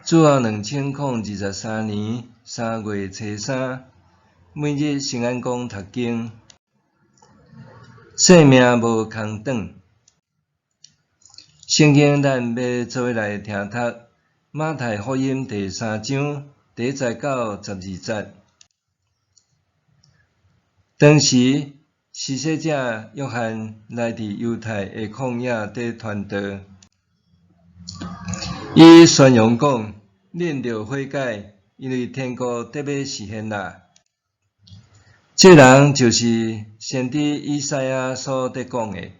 主後2023年3月初三，每日聖安講讀經，性命無空轉。聖經咱欲做伙來聽讀馬太福音第三章第一節到12節。當時，施洗者約翰來佇猶太的曠野佇傳道，伊宣揚講：恁著悔改，因為天國得欲示現啦。這人就是先知以賽亞所佇講的，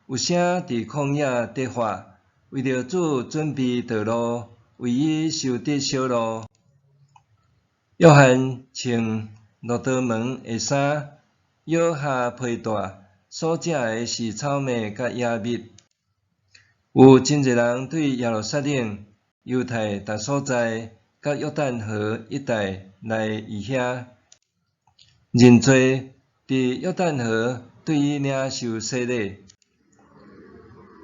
有聲佇曠野佇喊，為著主準備道路，為伊修直小路。約翰穿駱駝毛的衫，腰下皮帶，所食的是草麥佮野蜜。有真濟人對耶路撒冷、猶太逐所在，佮約旦河一帶來伊遐認罪，佇約旦河對伊領受洗禮。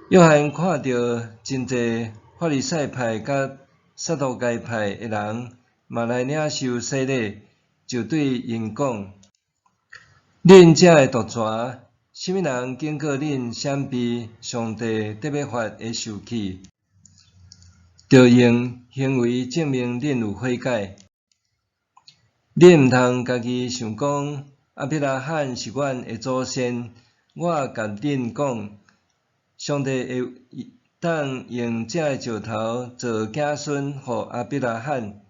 約翰看著真濟法利賽派佮撒都該派的人嘛來領受洗禮，就對𪜶講：恁遮的毒蛇，啥物人警告恁閃避上帝得欲發的受氣？著用行為證明恁有悔改。恁毋通家己想講，亞伯拉罕是阮的祖先。我共恁講，上帝會當用這个石頭造子孫予亞伯拉罕。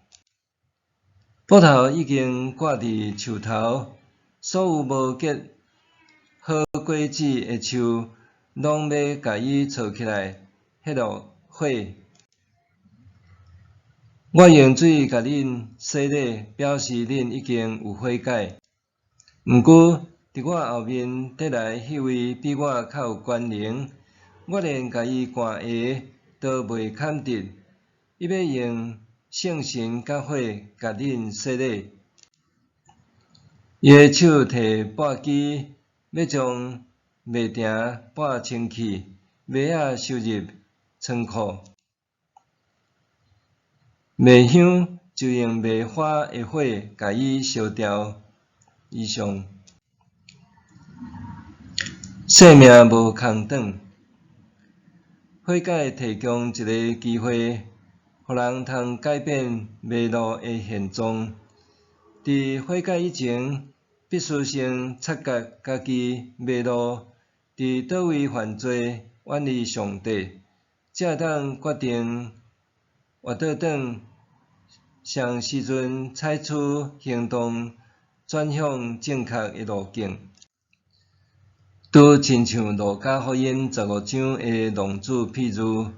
斧頭已經掛佇樹頭，所有無結好果子的樹，攏欲共伊鑿起來，彼落火。我用水共恁洗禮，表示恁已經有悔改。毋過，佇我後面佇來彼位比我較有權能，我連共伊換鞋都袂堪得。伊欲用聖神佮火共恁洗禮。伊的手提簸箕，欲將麥埕簸清去，麥仔收入倉庫。麥香就用袂火的火共伊燒掉。以上，性命無空轉，悔改提供一个機會，予人通改變迷路的現狀。佇悔改以前，必須先察覺家己迷路，佇佗位犯罪，遠離上帝，才會當決定活倒轉，啥時陣採取行動，轉向正確的路徑。拄親像路加福音15章的浪子譬喻，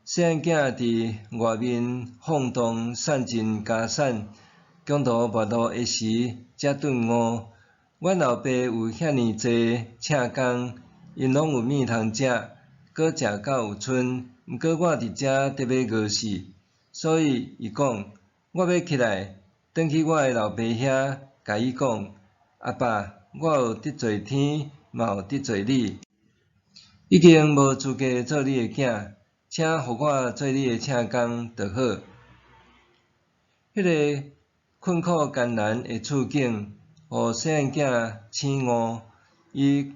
細漢囝佇外面放蕩散盡家產，窮途末路的時，才頓悟：阮老爸有遐爾濟請工，𪜶攏有物通食，閣食到有賰。毋過我佇遮得欲餓死。所以伊講：我欲起來，轉去我的老爸遐，共伊講：阿爸，我有得罪天，嘛有得罪你，已經無資格做你的囝，請予我做你的請工就好。彼个困苦艱難的處境，予細漢囝醒悟，伊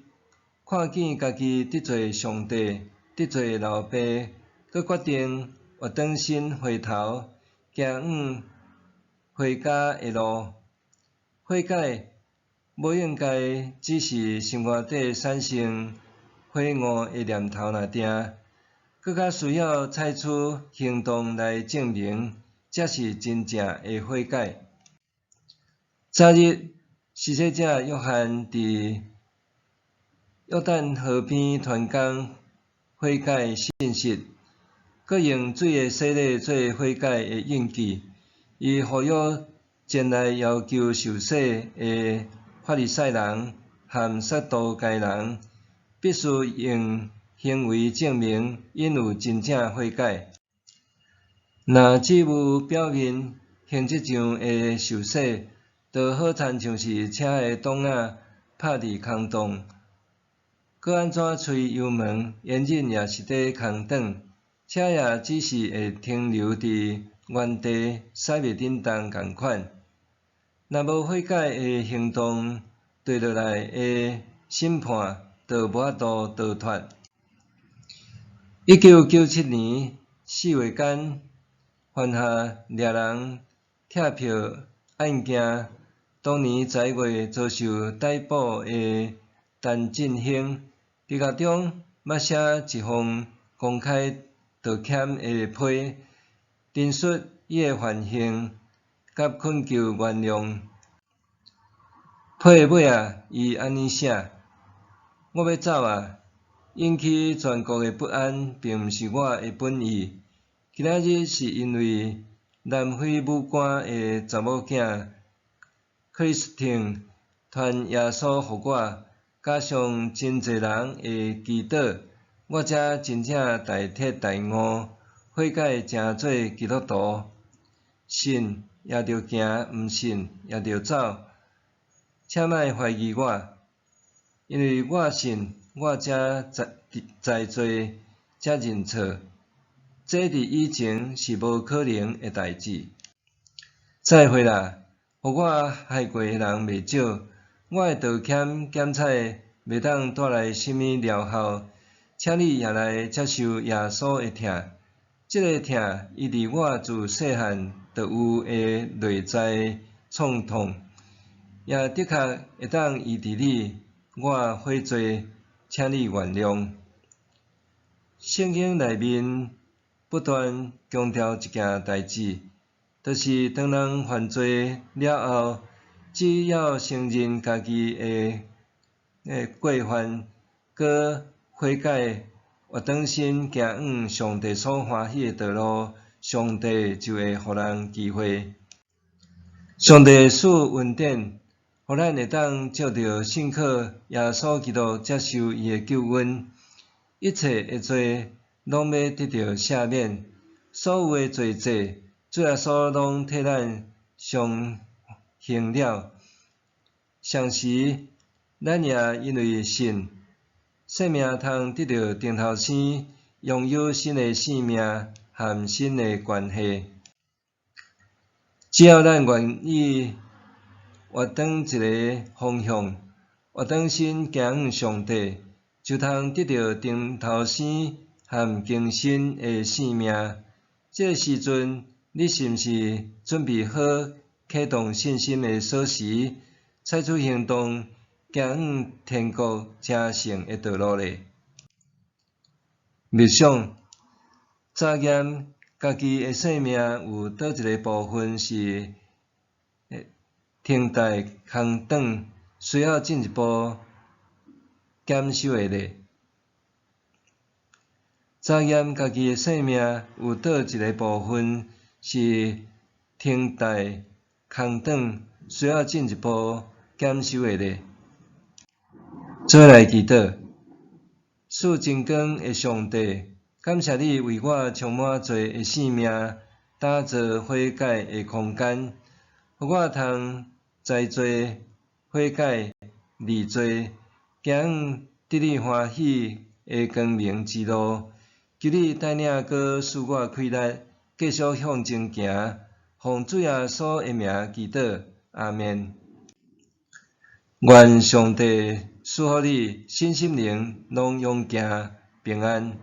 看見家己得罪上帝，得罪老爸，閣決定活轉身回頭，行往回家的路。悔改無應該只是心肝底產生悔悟的念頭爾定，閣較需要採取行動來證明，才是真正的悔改。早日，施洗者約翰佇約旦河邊傳講悔改信息，閣用水的洗禮做悔改的印記。伊呼籲前來要求受洗的法利賽人和撒都該人，必須用行為證明𪜶有真正悔改。若只有表面形式上的受洗，就好親像是車的擋仔拍佇空洞，閣按怎吹油門，引擎也是佇空轉。車也只是會停留佇原地，駛袂振動仝款。若無悔改的行動，墜落來的審判就無法度逃脫。1997年4月間，犯下掠人拆票案件，當年11月遭受逮捕的陳進興，佇獄中捌寫一封公開道歉的批，陳述伊的犯行，佮懇求原諒。批的尾仔，伊按呢寫：我欲走矣，引起全國的不安，並毋是我的本意。今仔日是因為南非武官的查某囝克里斯汀傳耶穌予我，加上真濟人的祈禱，我才真正大徹大悟，悔改成做基督徒。信也著行，毋信也著走。請莫懷疑我，因為我信，我才知罪，才認錯。這佇以前是無可能的代誌。再會啦，予我害過的人袂少，我的道歉檢採袂當帶來啥物療效，請你也來接受耶穌的疼。這个疼，醫治我自細漢就有的內在創痛，也的確會當醫治你。我悔罪，請你原諒。聖經內面不斷強調一件代誌，就是當人犯罪了後，只要承認家己的過犯，閣悔改，回轉身行往上帝所歡喜的道路，上帝就會予人機會。上帝賜恩典，予咱會當藉著信靠耶穌基督接受伊的救恩，一切的罪攏欲得著赦免，所有的罪債，主耶穌攏替咱償還了。同時，咱也因為信，生命通得著重頭生，擁有新的生命和新的關係。只要咱願意回轉一个方向，回轉身行向上帝，就通得著重頭生和更新的生命。這个時陣，你是毋是準備好啟動信心的鎖匙，採取行動，行向天國成聖的道路咧？默想，查驗家己的生命有佗一个部分是停滯空轉，需要進一步檢修的咧？查驗家己的生命有佗一个部分是停滯空轉，需要進一步檢修的咧？做伙來祈禱，賜真光的上帝，感謝你為我充滿罪的生命打造悔改的空間，予我通知罪、悔改、認罪，行向得你歡喜的光明之路。求你帶領閣賜我氣力，繼續向前行。奉主耶穌的名祈禱，阿們。願上帝賜福你，身心靈攏勇健平安。